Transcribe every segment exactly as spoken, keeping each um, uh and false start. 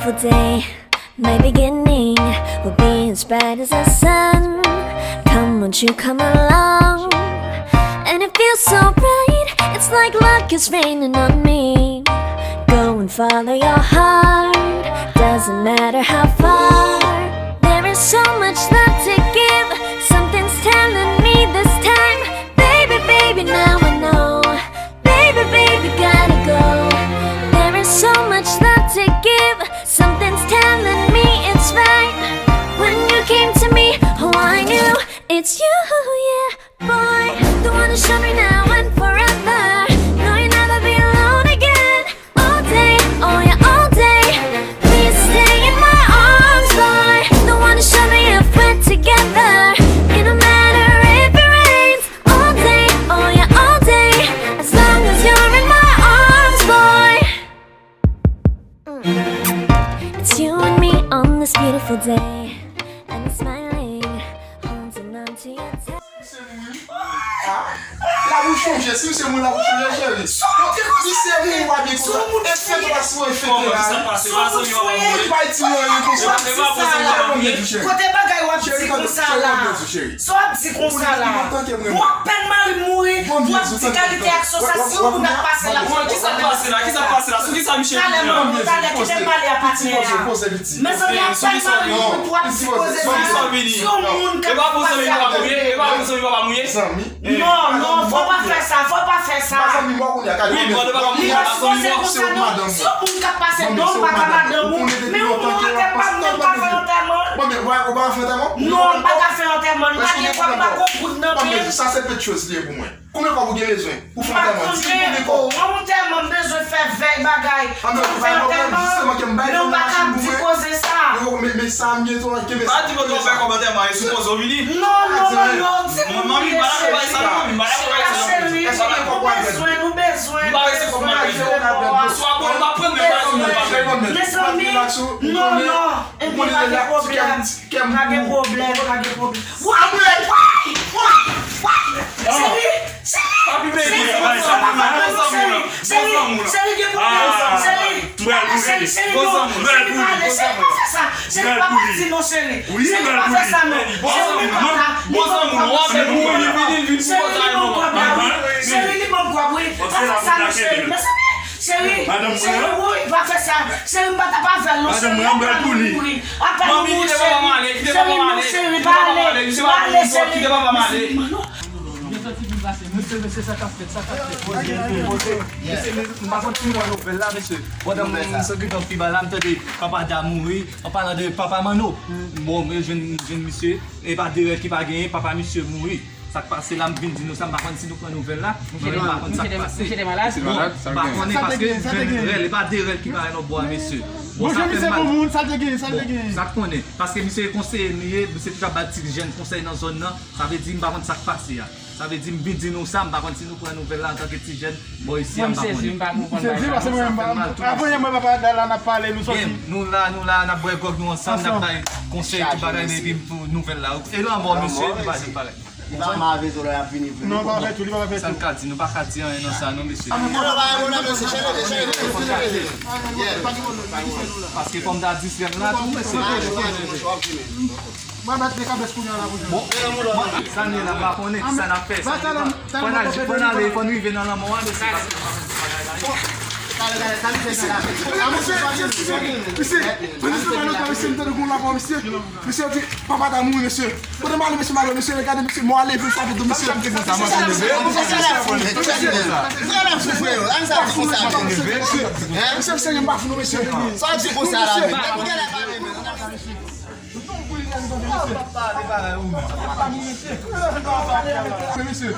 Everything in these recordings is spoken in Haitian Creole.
Beautiful day, my beginning will be as bright as the sun. Come, won't you come along? And it feels so right, it's like luck is raining on me. Go and follow your heart, doesn't matter how far. There is so much love to give, something's telling me this time. Baby, baby, now I know. Baby, baby, gotta go. There is so much love to give. Something's telling me it's right. When you came to me, oh, I knew it's you, yeah. Boy, the one who showed me now and forever. No, you'll never be alone again. All day, oh yeah, all day. Please stay in my arms, boy. The one who showed me if we're together. It don't matter if it rains. All day, oh yeah, all day. As long as you're in my arms, boy. Mm. It's you and me on this beautiful day. And it's smiling, holding on to your touch. Misye mouri. Ah, la pou chonje, si misye mouri, la pou chonje, cheri. Misye mouri, pa byen konsa. E fete la, si w fete la. Kote bagay w ap di konsa la? Kote bagay w ap di konsa la? Sa w ap di konsa la? Bon, apèn mari m mouri, w ap di kalite aksyon sa, si yon moun ap pase la. Kisa k pase la? Kisa k pase la? Sou kisa misye mouri la? Talè, talè, kite m pale a patnè a. Mezanmi, apèn mari m mouri, w ap di koze sa. Si yon moun k ap pase la. Non, non, fò pa fè sa, fò pa fè sa. Li pa sipoze konsa non. Si yon moun k ap pase non, m pa ka madanm ou. Men yon moun antèman, m pa fè antèman. Non, m pa ka fè antèman, m pa gen kòb, m pa gon goud nan men m. Sa se pèt choz li ye pou mwen. Konbyen kòb ou gen bezwen pou fè antèman? Di m konbyen kòb. Yon antèman, m bezwen fè vèy bagay. Fè antèman, men w pa ka di koze sa. Men sa m gen tou, kenbe sa. Pa di kote w fè kòb antèman, e sou koze w vini. Non, non, non, non, di moun li ye, cheri. Chita, cheri, nou bezwen, nou bezwen, nou bezwen. Mezanmi, non, non, epi pa gen pwoblèm, pa gen pwoblèm, pa gen pwoblèm. Cheri, cheri, cheri, cheri, cheri, gen pwoblèm, cheri. Cheri, cheri, cheri, non. Cheri, pa ale, cheri, pa fè sa. Cheri, pa pati, non, cheri. Cheri, pa fè sa, non. Cheri, pa fè sa. Cheri, li ban m kòb la, wi. Cheri, li ban m kòb, wi. Pa fè sa, non, cheri. Mezanmi, cheri, cheri, wi, pa fè sa. Cheri, m pa t ap avè l, non, cheri. Apèn ou mouri, apèn ou mouri, cheri. Cheri, non, cheri, pa ale. Pa ale, cheri. Mesye, mesye, sa k ap fèt, sa k ap fèt. Mesye, m pa konn si nou wè nouvèl la, mesye. Pandan m sot nan pi ba la, m tande papa Da mouri. An palan de papa Manno, bon, m jwenn, jwenn misye. E pa de rèl ki pa genyen, papa misye mouri. Sa k pase la, m vin di nou sa, m pa konn si nou pran nouvèl la. Men m pa konn sa k pase. Bon, m pa konnen paske m jwenn rèl, e pa de rèl ki pa nan bò a, mesye. Bon, sa fè m mal. Bon, sa k konnen. Paske misye konseye nou ye, misye toujou ap bay ti jèn konsèy nan zòn nan. Sa vle di, m pa konn sa k pase a. Sa vle di, m vin di nou sa, m pa konn si nou pran nouvèl la antanke ti jèn bò isi a, m pa konnen. Mwen, m sezi, m pa konn bagay la. Sa fè m mal tou, mesye. Avan yè mwen, papa Da la, n ap pale, nou sòti. Nou la, nou la, n ap bwè gwòg nou ansanm, n ap bay konsèy, tout bagay, men epi pou nouvèl la. E lanmò, mesye, nou pa jwenn bagay. Li pa mave zo lè y ap vini vre. Non, pa fè tou, li pa fè tou. Sa n ka di, nou pa ka di anyen nan sa, non, mesye. Paske fò m ta di sèm la tou, mesye. Mwen mèt de kabès kounye a la pou jwenn. Bon, sa n ye la, m pa konnen kisa n ap fè. Fò n al, fò n ale, fò n rive nan lanmò a, mesye. Mesye, mesye, mesye, mesye, m tande gon lapò, mesye. Mesye di, papa Da mouri, mesye. Kote m ale, mesye, m ale, mesye, gade, mesye, mò a leve, sa vle di, mesye. Mesye, mesye, m pa fou, non, mesye. Sa di konsa la, mesye. Mesye,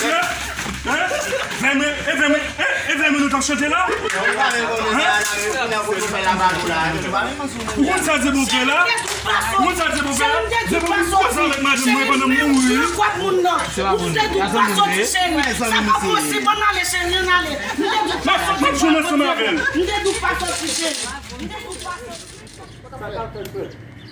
hein? Vèmen, e vèmen, e, e vèmen nou t ap chante la? Hein? Ou konn sa Dye Bondye la? Ou konn sa Dye Bondye la? Dye Bondye koze avèk madanm mwen pandan m mouri. Ou te di pa sòti, cheri. Sa pa posib, ann ale, cheri, ann ale. M te di pa sòti, m ap jwenn ansanm avè l. M te di pa sòti, cheri. M te di pa sòti.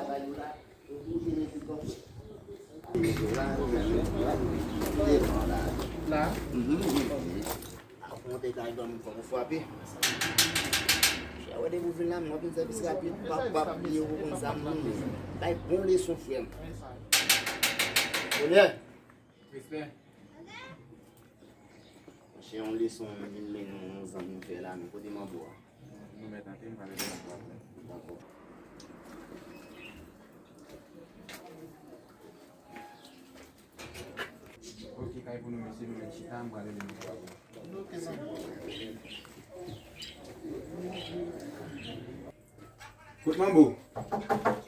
travay ou la. Ou toujou rete konsa. La? Mhm. Ap monte kay dòmi, fòk ou frape. Chè, wè depi w vin la, m ap vin sèvis rapid. Pap, pap, bliye ou konn sa, m konn. Bay bon leson, frè m. Bonè. Respè. Monchè, yon leson m vin mennen yon zanmi m fè la, men kote manbo a? Nou mèt antre, m pale de manbo a. Dakò. Ok, kay pou nou, mesye, nou mèt chita, m prale de manbo a. Ok, zanmi. Kot manbo?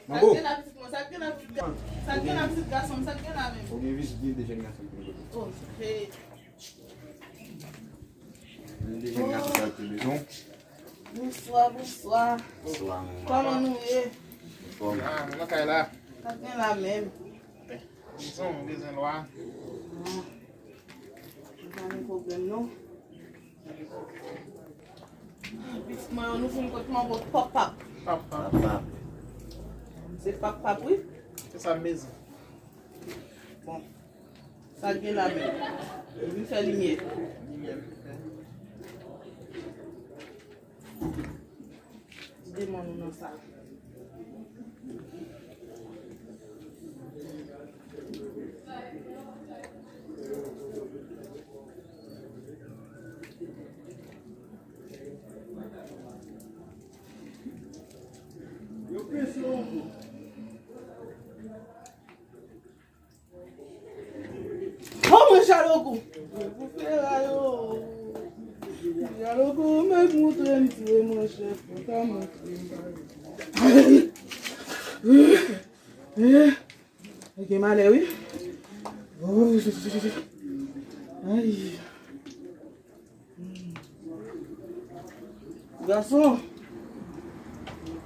Manbo? Sa k gen la, pitit mwen? Sa k gen la, pitit ga-, sa k gen la, pitit gason m? Sa k gen la menm? Ou gen vizit de jèn gason ki nou kote. Oh, hey. Gen de jèn gason sa ki bezwen. Bonswa, bonswa. Bonswa, manman. Kòman nou ye? Anfòm. Ah, nou nan kay la. Sa k gen la menm? Bezwen, bezwen lwa. Ah. Pa gen pwoblèm, non. Pitit mwen yo, nou vin kot manbo pap pap. Pap pap. Pap pap. Se pap pap, wi. Se sa m bezwen. Bon. Sa gen la menm. Vin fè limyè. Limyè. Demon nou nan sa. Yo pese yon kou. Oh Pou fera yo. Dialogo, mèt moutre m tire manchèt, pou ta moutre m. Gen malè, wi. Ay. Gason,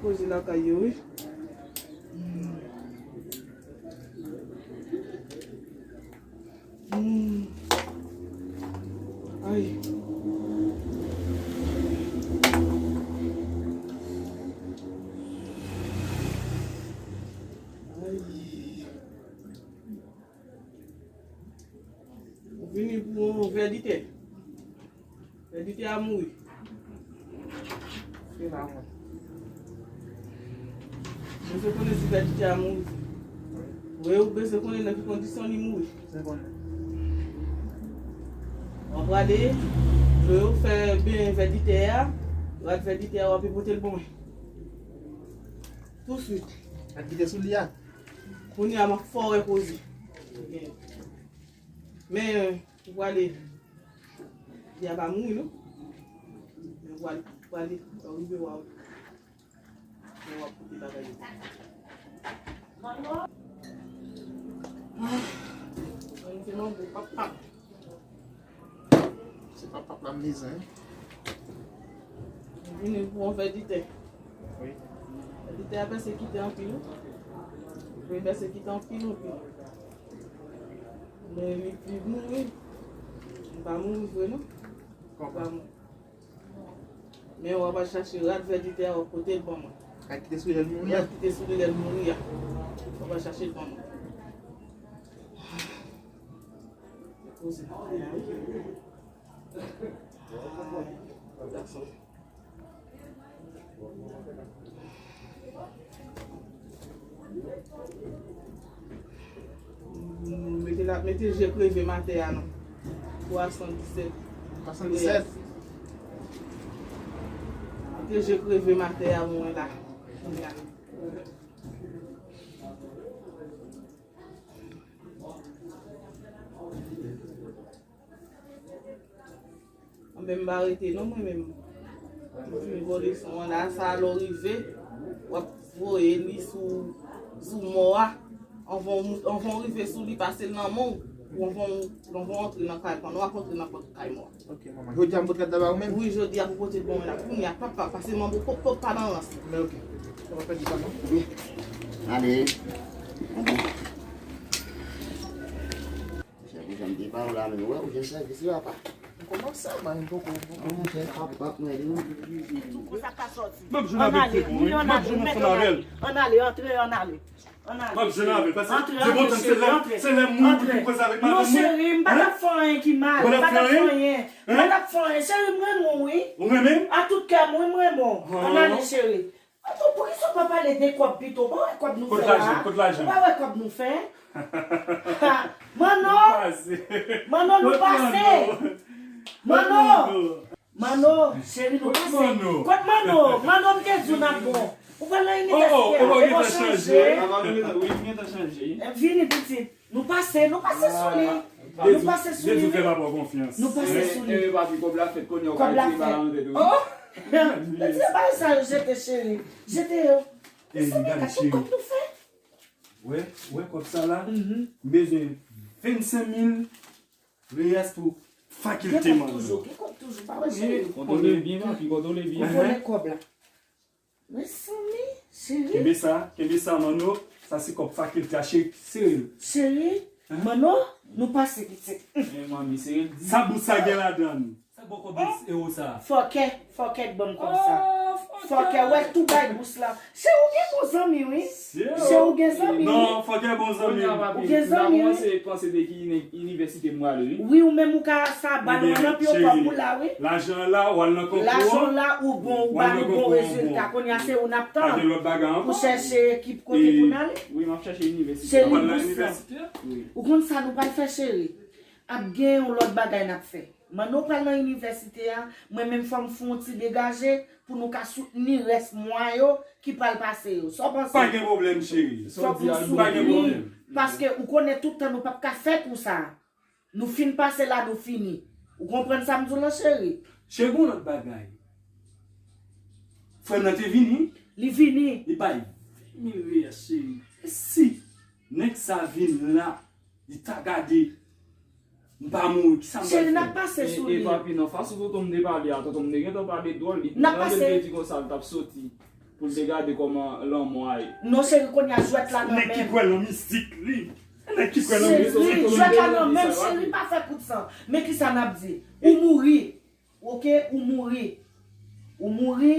koze lakay yo, wi. Hmm. Ay. Ay. Ou vini pou yon vè di tè. Vè di tè a mouri. Se pa mwen. Ou bezwen konnen si vè di tè a mouri. Wi, ou bezwen konnen nan ki kondisyon li mouri. Se konnen. W ap prale, lè yo fè ben vè di tè a, rad vè di tè a, w ap pote l ban mwen. Touswit. Rad ki te sou li a? Kounye a, m ap fè w wè koze. Men, ou prale, li a pa mouri, non. Men ou prale, ou prale, lè w rive, w a, lè w ap koute bagay yo. Ah, se mango, pap, pap. Se pa pap la m bezwen. Vini pou yon vè di tè. Wi. Vè di tè a pèsekite anpil, wi. Li pèsekite anpil, anpil. Men li, li mouri. Li pa mouri vre, non. Li pa mouri. Men w ap al chache rad vè di tè a, w ap pote l ban mwen. Rad ki te sou li lè l mouri a? Rad ki te sou li lè l mouri a. W ap al chache l ban mwen. Poze nan kay la, wi. Gason. Mete la, mete je kreve m atè a non. Twa san disèt. Twa san disèt. Mete je kreve m atè a mwen la. Kounye a. Anben m pa rete non mwen menm. M fin voye son an la, sa lè w rive, w ap voye li sou, sou mò a. Anvan w, anvan w rive sou li, pase l nan men w. Pou anvan w, anvan w antre nan kay, pandan w ap antre nan pòt kay mò a. Ok, manman. Jodi a m pote rad la ba ou menm? Wi, jodi a pou pote l ban mwen la. Kounye a, papa, pase manbo pòp pòp pa nan rans. Men ok. Sa pa pèdi sa non. Ale. Monchè, pou jan m te ba w la, men ou wè, ou jwenn sèvis wi, apa. Kòman sa, man, m poko, m poko. Monchè, pap, pap, mwen, li, li, li, li. Tout kou sa ka sòti. M ap jwenn avèk Trevon, wi. M ap jwenn ansanm avè l. Ann ale, antre, ann ale. Ann ale. M ap jwenn avè l, paske se bon tan, se lè, se lè m mouri pou l koze avèk madanm mwen. Non, cheri, m pa t ap fè anyen ki mal. M pa t ap fè anyen. M pa t ap fè anyen. Cheri, m renmen w, wi. Ou renmen m? A tout kè m, wi, m renmen w. Ann ale, cheri. Ato, poukisa w pa pale de kòb pito? Ou pa wè kòb nou fè la? Kot lajan? Ou pa wè kòb nou fè? Manno! Manno, nou pase! Manno! Manno, cheri, nou pase! Kot Manno? Manno, m te di w n ap bon. Ou pral nan inivèsite a, e bon chanje. Wi, m gentan chanje. Vini, pitit. Nou pase, nou pase sou li. Nou pase sou li, wi. Nou pase sou li. Papi, kòb la fèt kounye a, ou ka retire bal an tèt ou. Oh! Retire bal sa yo, jete, cheri. Jete yo. Mezanmi, gade kòb nou fè. Wè, wè kòb sa la. M bezwen vennsenk mil reyès pou fakilte m. Gen kòb toujou, gen kòb toujou, pa wè, cheri. Kontwole byen, papi, kontwole byen. Kontwole kòb la. Mezanmi, cheri. Kenbe sa, kenbe sa, Manno. Sa se kòb fakilte a, cheri. Sere l. Cheri, Manno, nou pase pitit. Men manmi, sere l di. Sa bout sa gen ladan l? Sa bon kòb ewo sa? Fòkè, fòkè k ban m kòb sa. Fòkè, wè tou bay bous la. Cheri, ou gen bon zanmi, wi. Cheri, ou gen zanmi, wi. Non, fòkè bon zanmi. Ou gen zanmi, wi. Panse de ki inivèsite m prale, wi. Wi, ou menm ou ka sa ba nou anpil kòb ou la, wi. Lajan la, w al nan konkou an. Lajan la, ou bon, ou ba nou bon rezilta. Kounye a, se ou n ap tann. Pa gen lòt bagay ankò. Pou chèche ekip kote pou n ale. Wi, m ap chèche inivèsite. Cheri, bous la. Ou konn sa nou pral fè, cheri? Ap gen yon lòt bagay n ap fè. Manno pral nan inivèsite a, mwen menm fò m fè yon ti degaje pou nou ka soutni rès mwa yo ki pral pase yo. Sa w panse? Pa gen pwoblèm, cheri. Fòk nou soutni, paske ou konnen tout tan nou p ap ka fè kou sa. Nou fin pase la, nou fini. Ou konprann sa m di w lan, cheri? Cheri, gon lòt bagay. Frè m nan te vini. Li vini. Li bay ven mil riyès, cheri. E si nèg sa vin la, li ta gade m pa mouri, kisa m pral fè? Cheri, n ap pase sou li. E, e papi, nan fason tonton m te pale a, tonton m te gentan pale dwòl, li te tande l te di konsa l t ap soti pou l te gade kòman lanmò a ye. Non, cheri, kounye a jwèt la nan men m. Nèg ki kwè nan mizik li. Nèg ki kwè nan mizik li. Jwèt la nan men m, cheri, pa fè kout san. Men kisa n ap di. Ou mouri. Oke, ou mouri. Ou mouri.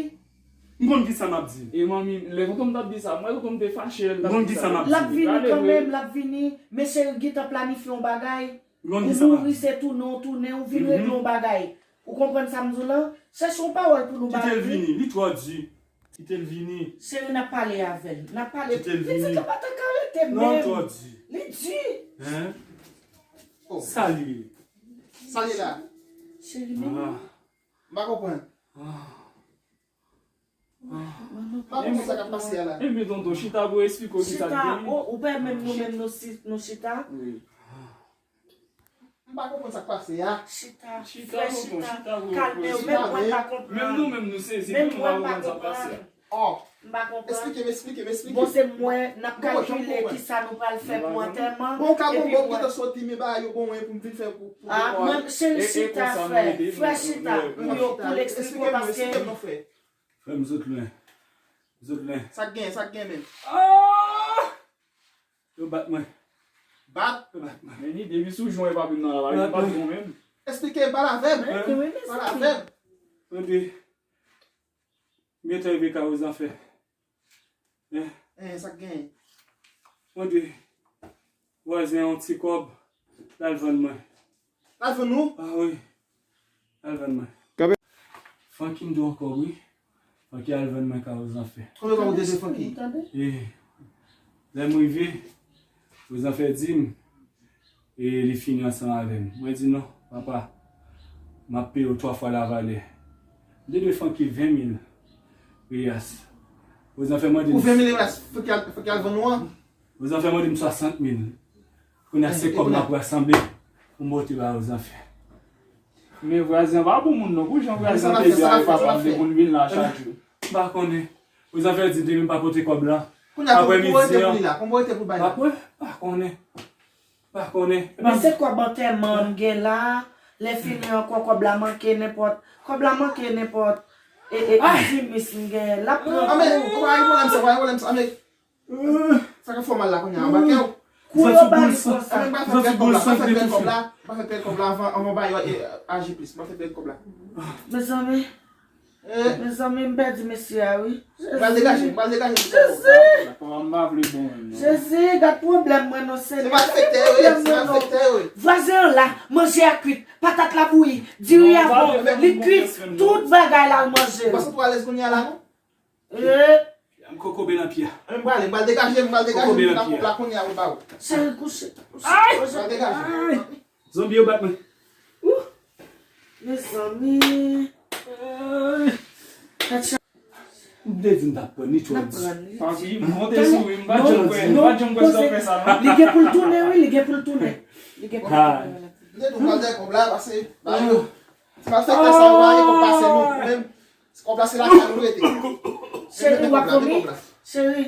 M konn kisa m ap di. E manmi, lè tonton m t ap di sa, m wè tonton m te fache lè l t ap di sa. M konn kisa m ap di. L ap vini kanmenm, l ap vini. Men cheri, gentan planifye yon bagay. Ou mouri se tounen w tounen, ou vin regle yon bagay. Ou konprann sa m di w lan? Chèche yon pawòl pou nou ba li. Kite l vini, li twò di. Kite l vini. Cheri, n ap pale avè l. N ap pale. Kite l vini. Li di ke pa ta ka rete menm. Non, twò di. Li di. Hein? Oh. Sa l ye? Sa l ye la? Cheri, men. Ah. M pa konprann. Ah. M pa konprann sa k ap pase a la. Enben tonton, chita pou esplike w kisa k genyen. Chita, ou, ou pa menm nou menm nou si, nou chita? Wi. M pa konprann sa k pase a. Chita, chita, frè, tonton, chita. Kalme w, menm mwen m pa konprann. Menm nou menm nou sezi, menm nou pa konprann sa k pase a. Oh. M pa konprann. Esplike m, esplike m, esplike. Bon, se mwen, n ap kalkile kisa nou pral fè pou antèman. Bon, ka bon, bon, m gentan soti, men bagay yo bon, wi, pou m vin fè pou, pou dekò a. Ah, mwen, cheri, chita, frè. Frè, chita, pou yo, pou l eksplike w, paske. Esplike m non, frè. Frè m sot lwen. M sot lwen. Sa k gen, sa k gen menm? Ah! Yo bat mwen. Bat? Yo bat mwen. Men ni depi sou jwen epa vin nan la, pa vin bat mwen menm. Esplike m, pale avè m. Pale avè m. Tande. M gentan rive kay Ozanfè. Eh. Eh, sa k gen? Mande vwazen an yon ti kòb, l al vann mwen. L al vann ou? Ah wi. L al vann mwen. Kanpe. Franky m di w ankò wi. Franky al vann mwen kay Ozanfè. Konbyen kòb ou te jwe Franky? Eh. Lè m rive, Ozanfè di m, e li fini ansanm avè m. Mwen di non, papa, m ap peye w twa fwa lavalè. M te dwe Franky ven mil riyas. Ozanfè mande m. Ou ven mil riyas, Franky al vann ou an? Ozanfè mande m swasant mil. Kounye a se kòb m ap rasanble pou m pote ba Ozanfè. Men vwazen an pa bon moun non, pou jan vwazen an te di avèk papa m depi l vin la chak jou. M pa konnen. Ozanfè di depi m pa pote kòb la, aprè midi an, m pa konnen. M pa konnen. Men se kòb antèman m gen la, lè fini ankò kòb la manke nenpòt, kòb la manke nenpòt, e, e, dimis m gen, l ap pran kou. Anben, ou pa gen pwoblèm sa, ou pa gen pwoblèm sa, anben. Sa k ap fè w mal la kounye a, anba kè w? Kou yo ba li konsa. Anben, m pral fè bèl kòb la, m pral fè bèl kòb la, m pral fè bèl kòb la anvan, anvan bagay yo aji plis, m pral fè bèl kòb la. Mezanmi. Mezanmi, m pèdi mesye a wi. Jezi. M pral degaje, m pral degaje pou fè kòb la. Papa m pa vle bon menm non. Jezi, gad pwoblèm mwen non Senyè. Se malfektè yo ye, se malfektè yo ye. Vwazen an la, manje a kwit, patat la bouyi, diri a bon, li kwit, tout bagay la manje. Ou pa santi w alèz kounye a la non? Eh. M kokobe nan pye a. M prale, m pral degaje, m pral degaje, m vin ak kòb la kounye a pou ba ou. Cheri, kouche. Ay! M pral degaje. Zonbi yo bat mwen. Ooh. Mezanmi. Ay. M te di m t ap pran ni twòp. N ap pran li. Papi, m monte sou li, m pa janm kwè, m pa janm kwè sa w fè sa non. Li gen pou l tounen wi, li gen pou l tounen. Li gen pou l tounen. M te di w m pral dèyè kòb la, pase ba yo. Ti malfektè sa yo pa gen kòb pase nou menm. Kòb la se lakay nou rete. Cheri, w ap vomi? Cheri,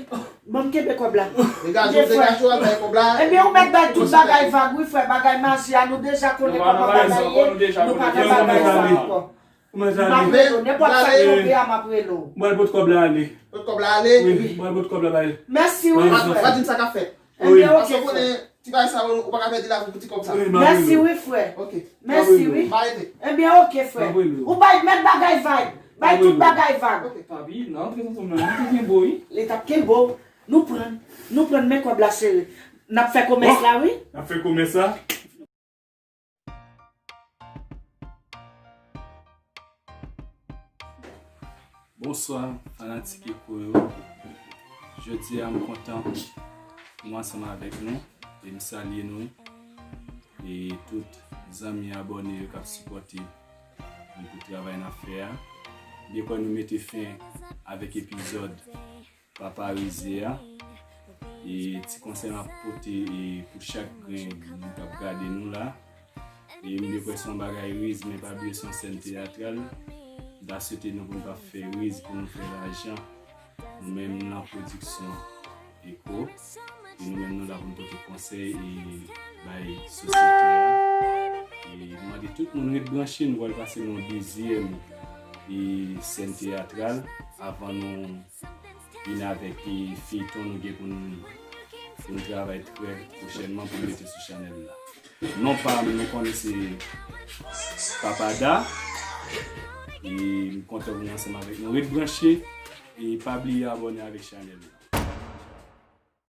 ban m kenbe kòb la. Degaje w, degaje w, al bay kòb la. Ebyen, ou mèt bay tout bagay vag, wi, frè. Bagay maji a, nou deja konnen kòman bagay ye. Nou pa nan bagay sa ankò. M ap rele w. Nenpòt sa k tonbe a, m ap rele w. Mwen pot kòb la ale. Pot kòb la ale? Wi, mwen pot kòb la bay. Mèsi, wi. Pa di m sa k ap fèt. Ebyen, oke, frè. Ti bagay sa yo, ou pa ka pèdi lavi pou ti kòb sa. Mèsi wi, frè. Oke. Mèsi wi. Ebyen, oke, frè. Ou bay, mèt bagay vag. Bay tout bagay vag. Oke. Papi, nan antre tonton m nan, li te kenbe w wi. Li t ap kenbe w. Nou pran. Nou pran men kòb la, cheri. N ap fè komès la, wi. N ap fè komès la. Bonswa fanatik Eko yo. Jodi a m kontan pou m ansanm avèk nou e m salye nou e tout zanmi abòne yo k ap sipòte nou pou travay n ap fè a. M byen kwè nou mete fen avèk epizòd Papa Rize a. E ti konsèy m ap pote e pou chak grenn moun k ap gade nou la, E m byen kwè se yon bagay riz, men pa bliye se yon sèn teyatral. M ta swete nou pou n pa fè riz pou nou fè lajan. Nou menm nan pwodiksyon Eko, e nou menm nou la pou n pote konsèy e bay sosyete a. E nou mande tout moun ret branche, nou pral pase nan dezyèm e sèn teyatral avan nou vin avèk e feyton nou gen pou n, pou n travay trè pwochènman pou n mete sou chanèl la. Non pa m, nou konnen se Papa Da. E m kontan pou nou ansanm avèk nou. Ret branche e pa bliye abòne avèk chanèl la.